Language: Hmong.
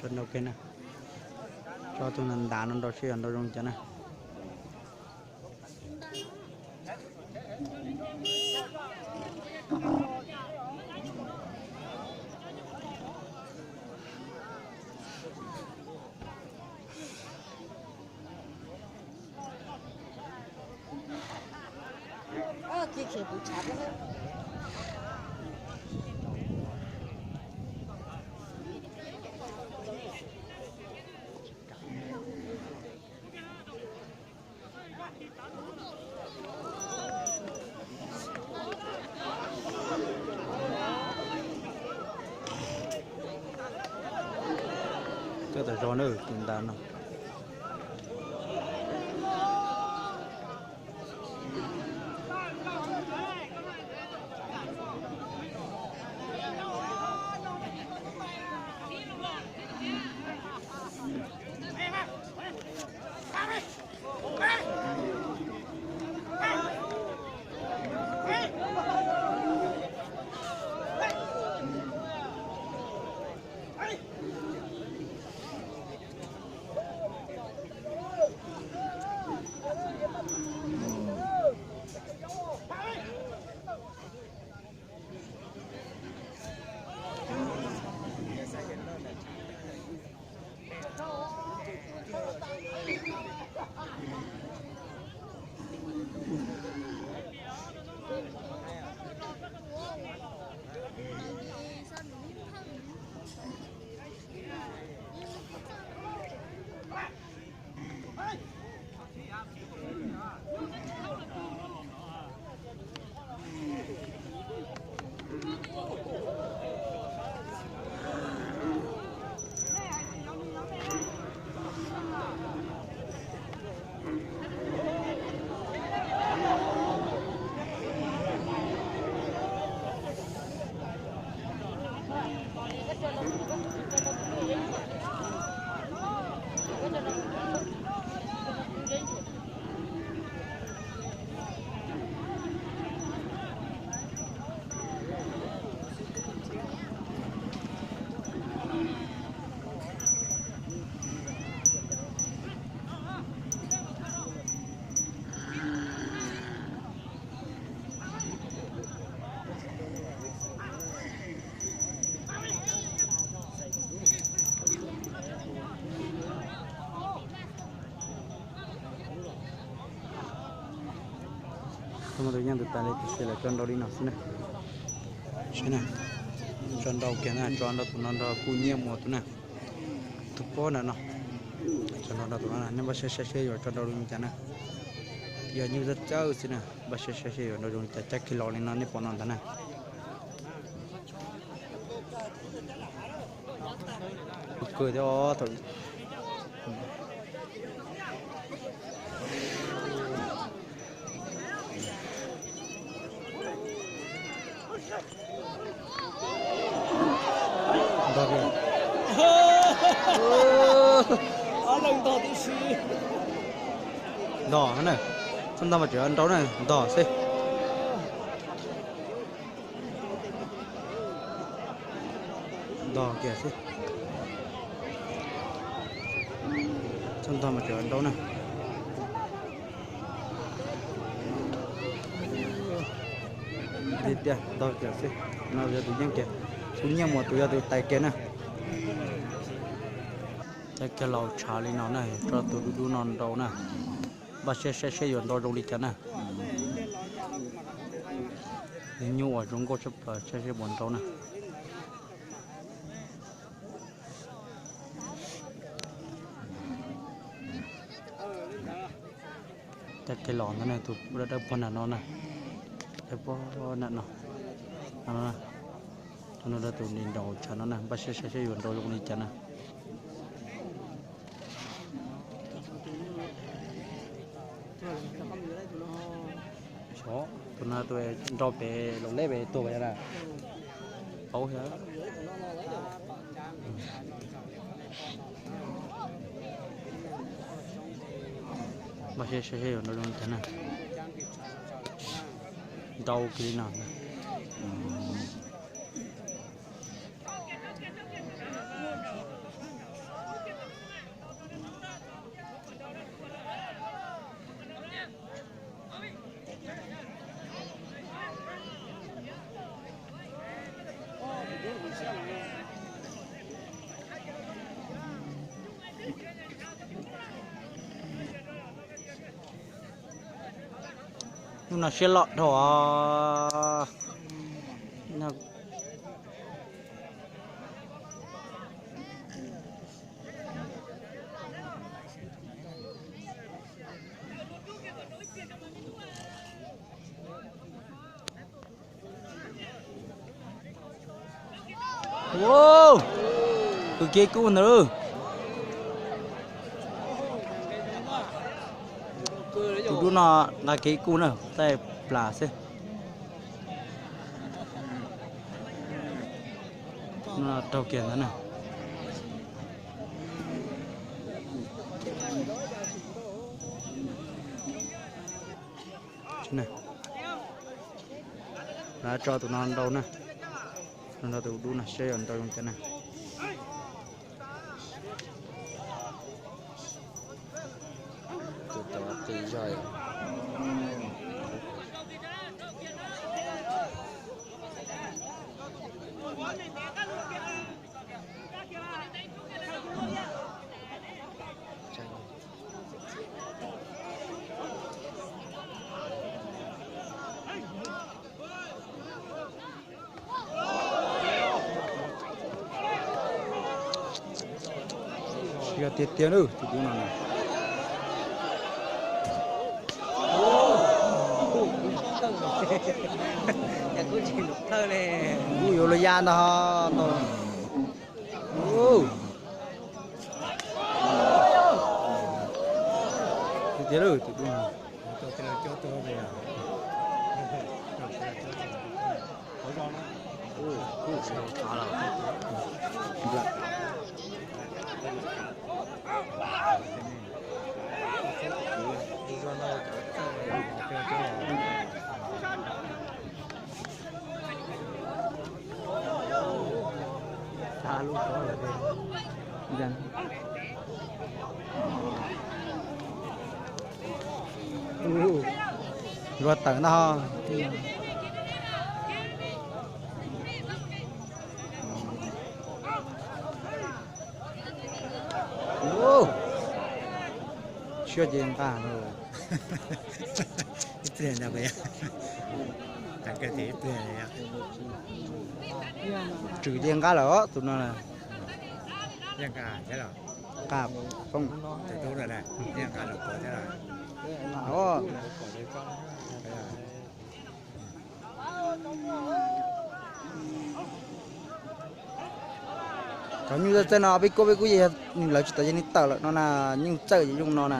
Nrau ke na, tso tus ntav ntav no nrau seb yuav nrau zoo li cas na. Koj tam zog na, tus ntav no. Tau muaj tus yeej tus tas li tiam sis lawv tso nrau li no xwb na. Saib na, tso nrau kiag na, tso nrau tus no nrau kuj nyiaj mus tus na. Tus pob ntawm no, tso nrau nrau tus no na, nej npaj saib saib seb yuav tso nrau zoo li cas na. Yog nyuj txawj txawj xwb na, npaj saib saib seb yuav nrau zoo li cas, cab kiag los li no nej pom no ntag na. Kawg thiab os. Ntog, ntog tib si. Ntog na, txhob ntog mas tseem nrau na, ntog xwb. Ntog kiag xwb. Txhob ntog mas tseem nrau na. Tiag tiag, ntog kiag xwb. No yog tus yeej kiag, tus nyiaj mus tus yog tus tais kiag na. Cab kiag los tshav li no na, tso tus dub dub no nrau na. Npaj saib saib seb yuav nrau zoo li cas na. Nyuj uas zoo nkauj tshaj plaws, saib seb puas nrau na. Cab kiag los ntag na, tus dawb dawb puag nram no na, dawb puag nram no, no, no, tus nrau tshav no na, npaj saib saib seb yuav nrau zoo li cas na. Xyov tus no tus nrau pem laus leb pem tuag yog na. Paub thiab. Npaj saib saib yuav nrau zoo li cas na. Nrau kiag li no. Hnub no siab loj dhau os. Tus kev kub ntawd. Tus dub no nqa kev kub na, txaij plas xwb. Raug kiag ntawd na. Lawv tso tus no nrau na, nrau tus dub no saib yuav nrau zoo cas na. Tus tod qis zog. Siab tiag tiag na tus dub no na. Kuj yuav luag ya ntag no. Tiag tiag tus dub no. Luag tawm ntag. Siab ces nqa. Ib pliag nqa, ib pliag. Tswm ces nqa lawm os tus no. Nqa poob. Cov nyuj txawj txawj no peb kuj peb kuj yog lawv tsis tau yog nws tawm lawm no na, nyuj txawj ces zoo no na.